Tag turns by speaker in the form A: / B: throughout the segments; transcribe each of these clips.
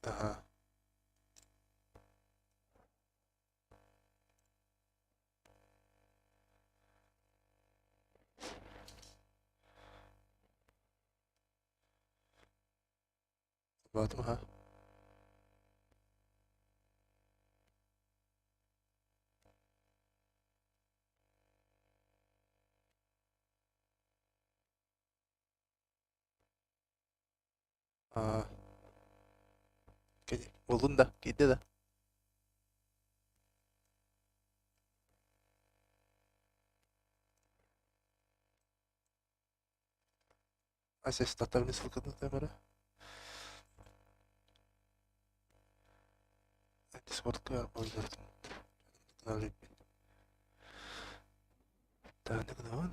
A: Аха. Баатым аха. Аа, Буллун да, киирдэ да. Ася статабыны ссылкатын камера. Дискордка Тааны гынабын.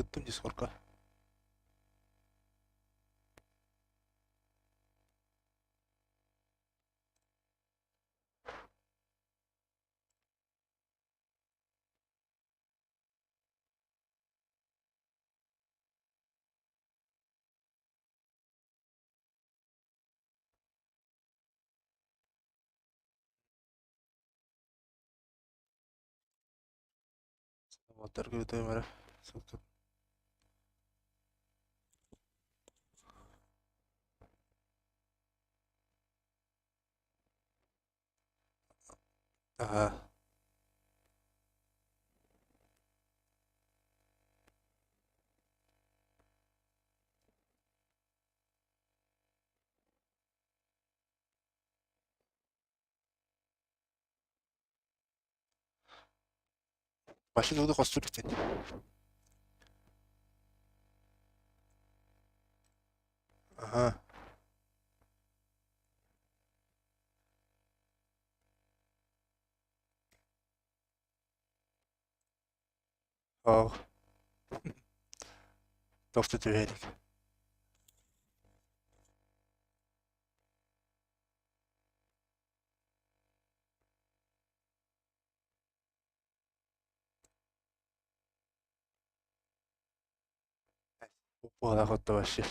A: Ыттым Дискордка. Уоттарга ыытыам эрэ. Ссылка. Аха. Машина ууну хостуур итин. Аха. Ол. Тохту түһэрик. Буолах отто вообще.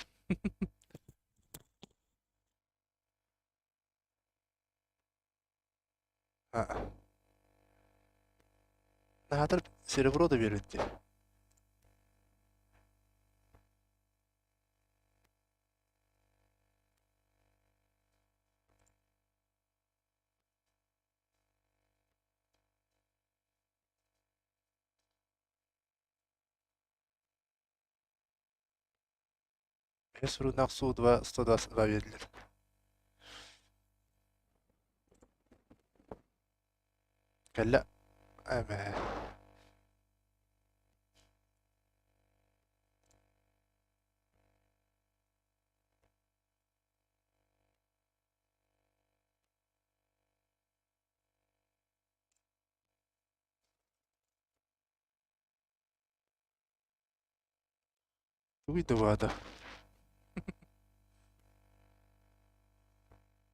A: А. Наһаатар серебро да биэрбит дии. Бэс рунах суу 2 122 биэрдилэр. Кэллэ. Эмэ. Тугуй да баата.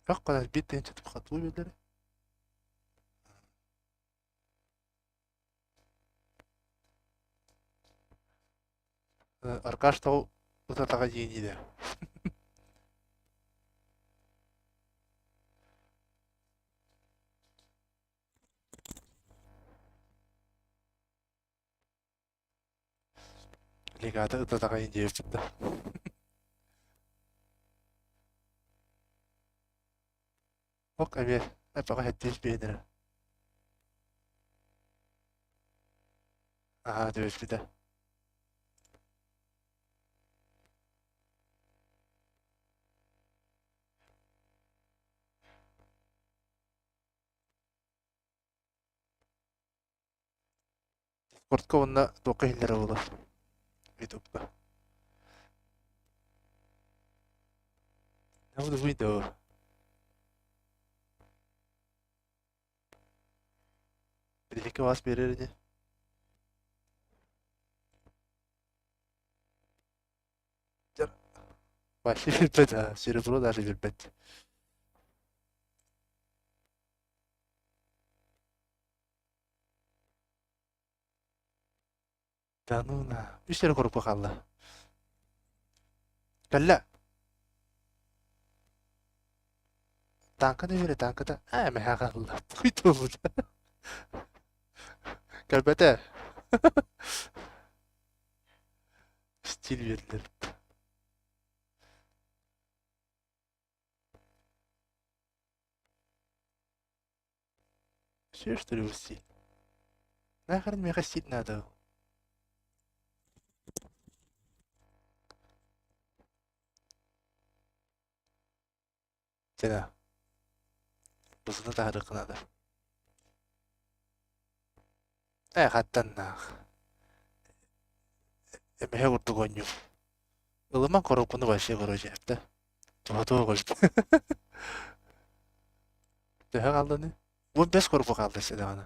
A: Хаккана биир тыһыынча хатыы биэрдэрэ. Аркаш тоҕу ытатаҕа диэниилэ. Легата ытатаҕа диэбиппит да. Ок эмиэ эпэҕэ хэттиис биэнэрэ. Аhaa түбэспитэ. Спортка уонна туохха иһиллэрэ буолуо Ютубка. How do we do? Биликки бас биэрэр ини. Вообще билбэт аа, серебро даже билбэт. Да ну на. Үс эрэ коробка хаалла. Кэллэ. Тааҥканы биэрэ, тааҥката. Аа, мэһэ хаалла. Туй туолбут. Кэлбэтэ. Стиль биэрдилэр. Все, что ли, стиль? Нахрен миэхэ стиль надо? Чэ, бысыны таһаарыахха наада. Ээ, хаттаннаах. Эмэһэ курдук оонньуур. Ылымаҥ коробканы вообще короче, да? Туһа эбит. Төһө хаалланы? 15 коробка хаалла өссө даҕаны.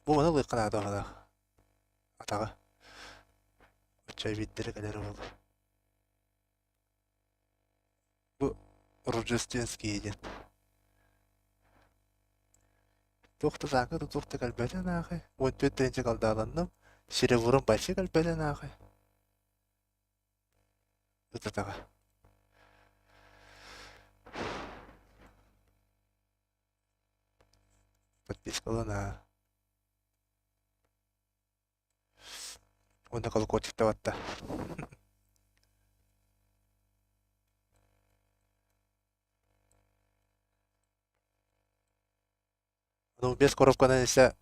A: Бу маны ылыахха наада баҕалаах. Атаҕа. Оччо эбиттэрэ кэлэр буолуо. Бу Рождественский диэн. Туох да сааҥҥа да туох да кэлбэтэ наахай. 14 тыһыынча калдааланным. Серебром вообще кэлбэтэ наахай. Ытатаҕа. Подпискалана. Уонна колокольчиктабатта. Ну, без коробканан ise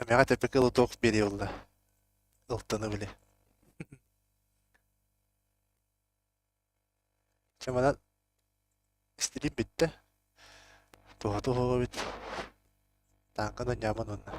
A: эмэҕэ тэппиккэ лоток биэрии ылла. Ылтаны били. Чэ манан стрим бүттэ. Туһа туһуга бит. Тааҥканы ньааман уонна.